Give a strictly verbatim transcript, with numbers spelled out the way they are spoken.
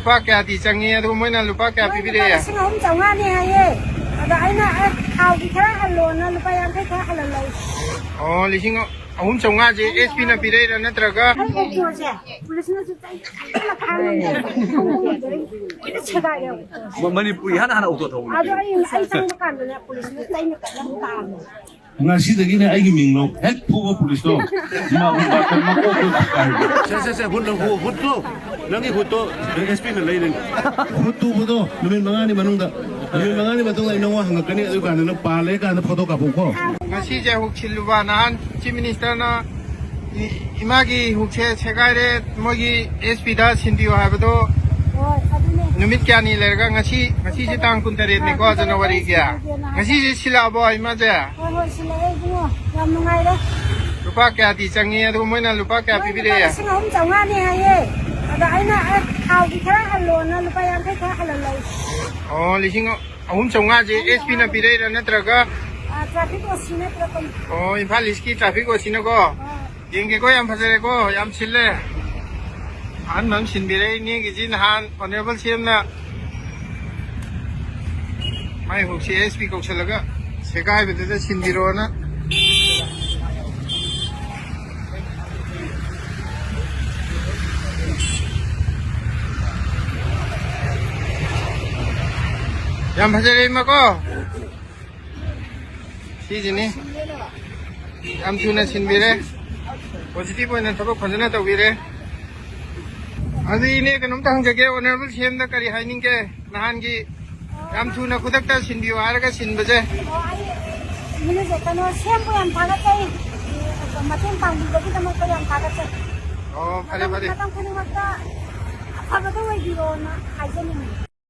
ꯂꯨꯄꯥ ꯀꯌꯥꯗꯤ ꯆꯪꯉꯤ? ꯑꯗꯨꯒ ꯃꯣꯏꯅ ꯂꯨꯄꯥ ꯀꯌꯥ ꯃꯣꯏ ꯂꯨꯄꯥ ꯄꯤꯕꯤꯔꯛꯑꯦ? ꯂꯤꯁꯤꯡ ꯑꯍꯨꯝ ꯆꯥꯝꯃꯉꯥꯅꯦ ꯍꯥꯏꯌꯦ꯫ ꯑꯗ ꯑꯩꯅ, "ꯑꯦ, ꯊꯥꯎꯒꯤ ꯈꯔ ꯍꯜꯂꯣꯅ ꯂꯨꯄꯥ ꯌꯥꯡꯈꯩ ꯈꯔ ꯍꯜꯍꯜꯂꯛꯏ"꯫ ꯑꯣ, ꯂꯤꯁꯤꯡ ꯑꯍꯨꯝ ꯆꯥꯝꯃꯉꯥꯁꯦ ꯑꯦꯁ ꯄꯤꯅ ꯄꯤꯔꯛꯏꯔꯥ ꯅꯠꯇ꯭ꯔꯒ? ꯑꯩ ꯑꯣꯛꯇꯣꯁꯦ ꯄꯨꯂꯤꯁꯅꯁꯨ ꯆꯩ ꯀꯟꯅ ꯈꯥꯡꯉꯝꯗꯦ꯫ ꯂꯣꯏꯅ ꯁꯦꯒꯥꯏꯔꯦ ꯑꯣꯛꯇꯣꯁꯦ꯫ ꯃ-, ꯃꯅꯤꯄꯨꯔ ꯏꯍꯥꯟ ꯍꯥꯟꯅ ꯑꯣꯛꯇꯣ ꯊꯧꯕꯅꯤ꯫ ꯑꯗꯣ ꯑꯩ, ꯑꯩ ꯆꯪꯕ ꯀꯥꯟꯗꯅꯦ ꯄꯨꯂꯤꯁꯅ ꯆꯩꯅ ꯀꯟꯅ ꯇꯥꯟꯕ꯫ ꯉꯁꯤꯗꯒꯤꯅꯦ ꯑꯩꯒꯤ ꯃꯤꯡ ꯂꯧ꯫ ꯍꯦꯛ ꯐꯨꯕ ꯄꯨꯂꯤꯁꯇꯣ, ꯃꯥ ꯃꯀꯣꯛꯇꯣ ꯀꯥꯏꯕ꯫ ꯁꯦ, ꯁꯦ, ꯁꯦ, ꯍꯨꯠ, ꯍꯨꯠ, ꯍꯨꯠꯇꯣ꯫ ꯅꯪꯒꯤ ꯍꯨꯠꯇꯣ ꯑꯦꯁ ꯄꯤꯅ ꯂꯩꯔꯅꯤ꯫ ꯍꯨꯠ ꯇꯨꯕꯗꯣ ꯅꯨꯃꯤꯠ ꯃꯉꯥꯅꯤ ꯃꯅꯨꯡꯗ, ꯅꯨꯃꯤꯠ ꯃꯉꯥꯅꯤ ꯃꯇꯨꯡꯗ ꯑꯩ ꯅꯪꯉꯣꯟ ꯍꯪꯉꯛꯀꯅꯤ, ꯑꯗꯨ ꯀꯥꯟꯗ ꯅꯪ ꯄꯥꯜꯂꯦ ꯀꯥꯟꯗ ꯐꯣꯇꯣ ꯀꯥꯞꯄꯛꯎꯀꯣ꯫ ꯉꯁꯤꯁꯦ ꯍꯨꯛ ꯁꯤꯜꯂꯨꯕ ꯅꯍꯥꯟ ꯆꯤꯐ ꯃꯤꯅꯤꯁꯇꯔꯅ ꯏ-, ꯏꯃꯥꯒꯤ ꯍꯨꯛꯁꯦ ꯁꯦꯒꯥꯏꯔꯦ, ꯃꯣꯏꯒꯤ ꯑꯦꯁ ꯄꯤꯗ ꯁꯤꯟꯕꯤꯌꯨ ꯍꯥꯏꯕꯗꯣ ꯍꯣꯏ, ꯑꯗꯨꯅꯦ꯫ ꯅꯨꯃꯤꯠ ꯀꯌꯥꯅꯤ ꯂꯩꯔꯒ ꯉꯁꯤ, ꯉꯁꯤꯁꯦ ꯇꯥꯡ ꯀꯨꯟꯇꯔꯦꯠꯅꯤꯀꯣ, ꯑꯥ, ꯀꯨꯟꯇꯔꯦꯠ ꯖꯅꯋꯥꯔꯤꯒꯤ꯫ ꯁꯤꯟꯕꯤꯒꯦꯅ ꯍꯥꯏꯕ꯫ ꯉꯁꯤꯁꯦ ꯁꯤꯜꯂꯛꯑꯕꯣ ꯏꯃꯥꯁꯦ? ꯍꯣꯏ, ꯍꯣꯏ, ꯁꯤꯜꯂꯛꯑꯦ ꯏꯕꯨꯡꯉꯣ꯫ ꯌꯥꯝ ꯅꯨꯡꯉꯥꯏꯔꯦ꯫ ꯂꯨꯄꯥ ꯀꯌꯥꯗꯤ ꯆꯪꯉꯤ? ꯑꯗꯨꯒ ꯃꯣꯏꯅ ꯂꯨꯄꯥ ꯀꯌꯥ ꯃꯣꯏ ꯂꯨꯄꯥ ꯄꯤꯕꯤꯔꯛꯑꯦ? ꯂꯤꯁꯤꯡ ꯑꯍꯨꯝ ꯆꯥꯝꯃꯉꯥꯅꯦ ꯍꯥꯏꯌꯦ꯫ ꯑꯗ ꯑꯩꯅ, "ꯑꯦ, ꯊꯥꯎꯒꯤ ꯈꯔ ꯍꯜꯂꯣꯅ ꯂꯨꯄꯥ ꯌꯥꯡꯈꯩ ꯈꯔ ꯍꯜꯍꯜꯂꯛꯏ"꯫ ꯑꯣ, ꯂꯤꯁꯤꯡ ꯑꯍꯨꯝ ꯆꯥꯝꯃꯉꯥꯁꯦ ꯑꯦꯁ ꯄꯤꯅ ꯄꯤꯔꯛꯏꯔꯥ ꯅꯠꯇ꯭ꯔꯒ? ꯑꯥ, ꯇ꯭ꯔꯥꯐꯤꯛ ꯑꯣ ꯁꯤꯅ ꯄꯤꯔꯛꯄꯅꯤ꯫ ꯑꯣ, ꯏꯝꯐꯥꯜ ꯏꯁꯀꯤ ꯇ꯭ꯔꯥꯐꯤꯛ ꯑꯣ ꯁꯤꯅꯀꯣ? ꯑꯥ꯫ ꯌꯦꯡꯒꯦꯀꯣ, ꯌꯥꯝ ꯐꯖꯔꯦꯀꯣ, ꯌꯥꯝ ꯁꯤꯜꯂꯦ꯫ ꯑꯍꯟꯕ ꯑꯃ ꯁꯤꯟꯕꯤꯔꯦ ꯏꯅꯦꯒꯤꯁꯤ꯫ ꯅꯍꯥꯟ ꯑꯣꯅꯔꯦꯕꯜ ꯁꯤ ꯑꯦꯝꯅ ꯃꯥꯏ ꯍꯨꯛꯁꯤ ꯑꯦꯁ ꯄꯤ ꯀꯧꯁꯜꯂꯒ ꯁꯦꯒꯥꯏꯕꯗꯨꯗ ꯁꯤꯟꯕꯤꯔꯣꯅ꯫ ꯌꯥꯝ ꯐꯖꯔꯦ ꯏꯃꯥꯀꯣ꯫ ꯁꯤꯁꯤꯅꯤ꯫ ꯌꯥꯝ ꯊꯨꯅ ꯁꯤꯟꯕꯤꯔꯦ꯫ ꯄꯣꯖꯤꯇꯤꯚ ꯑꯣꯏꯅ ꯊꯕꯛ ꯐꯖꯅ ꯇꯧꯕꯤꯔꯦ꯫ ꯑꯗꯨ ꯏꯅꯦ ꯀꯩꯅꯣꯝꯇ ꯍꯪꯖꯒꯦ, ꯑꯣꯅꯔꯦꯕꯜ ꯁꯤ ꯑꯦꯝꯗ ꯀꯔꯤ ꯍꯥꯏꯅꯤꯡꯒꯦ? ꯅꯍꯥꯟꯒꯤ ꯌꯥꯝ ꯊꯨꯅ ꯈꯨꯗꯛꯇ ꯁꯤꯟꯕꯤꯌꯨ ꯍꯥꯏꯔꯒ ꯁꯤꯟꯕꯁꯦ꯫ ꯑꯣ, ꯑꯩ ꯃꯤꯅꯤꯁꯇꯔ ꯀꯩꯅꯣ ꯁꯤ ꯑꯦꯝꯕꯨ ꯌꯥꯝ ꯊꯥꯒꯠꯆꯩ꯫ ꯃꯇꯦꯡ ꯄꯥꯡꯕꯤꯕꯒꯤꯗꯃꯛꯇ ꯌꯥꯝ ꯊꯥꯒꯠꯆꯩ꯫ ꯑꯣ, ꯐꯔꯦ, ꯃꯇꯝ, ꯐꯔꯦ꯫ ꯃꯇꯝ ꯈꯨꯗꯤꯡꯃꯛꯇ ꯑꯐꯕꯗ ꯑꯣꯏꯕꯤꯔꯣꯅ ꯍꯥꯏꯖꯅꯤꯡꯉꯤ꯫